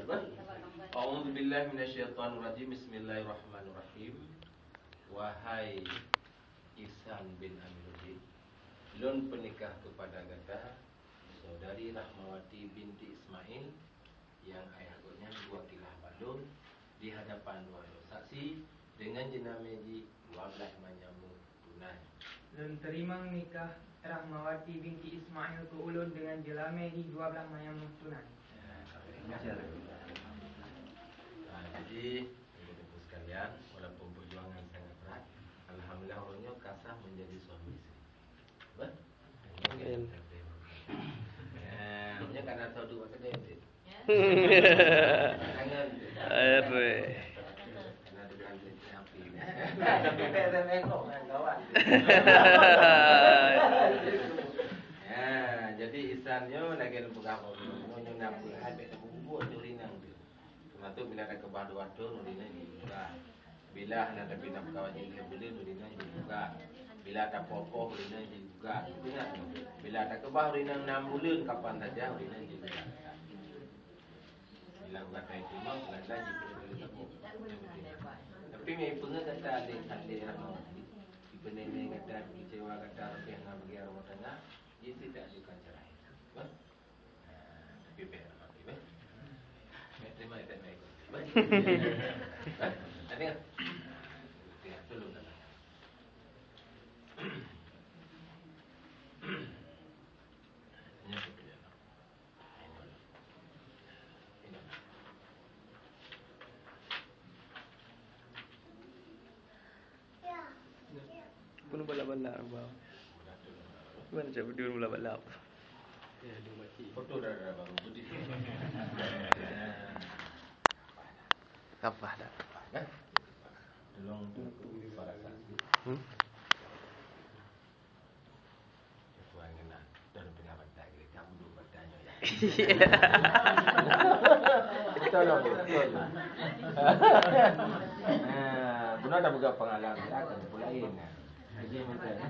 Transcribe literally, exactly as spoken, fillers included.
A'udzubillahi minasyaitonirrajim. Bismillahirrahmanirrahim. Wahai Ihsan bin Amiruddin, lôn peunikah keupada gata saudari Rahmawati binti Ismail, nyang ayah gobnyan geuwakilah bak lôn di hadapan dua droe saksi deungon jeulamé jih dua blaih manyam meuh tunai. Lôn teurimong nikah Rahmawati binti Ismail keu ulôn deungon jeulamé jih dua blaih manyam meuh tunai. Nah, jadi, Ibu-ibu sekalian, walaupun perjuangan sangat berat, alhamdulillah, uroe nyoe ka sah menjadi suami isteri. Bah? Amin. Ya, nyoe kan atau dua kedai tu. Jangan. Aduh. Karena tukang cuci api. Tapi bek saya bengkok dengan kawan. Ya, jadi Ihsan nyoe lagi peugah apa? Nyoe nak peugah bek bubuh tu rinang tu. Teuma tu bila takeubah dua thon, ureueng inong jigugat. Bila hana tapinah peukawen jih lhèe buleuen, ureueng inong jigugat. Bila tapoh-poh, ureueng inong jigugat. Ingat, bila takeubah ureueng inong nam buleuen, kapan saja ureueng inong jigugat. Bila gata teurimong, gata jipeureulèe saboh. Tapi meupeue gata lé, lé Rahmawati, jipeunene gata, kecewa gata, leubeh hana bagi rumah tangga, jih tidak ajukan cerai. Bah? Tapi bèk, bèk. Bèk terima, bèk, bèk. Ada? Tengok, tolong dah. Ini apa tu ya? Pun balap-balap, bang. Mana cak berdua balap-balap? Foto dah, dah baru putih. Kapah dah. Tolong tunggu para saksi. Hmm? Tuan kena dan pejabat tadi, kamu duduk bertanya ya. Betul lah, betul. Eh, benar dah pegang pengalaman, ya, kan, pun lain. Jadi, macam ni.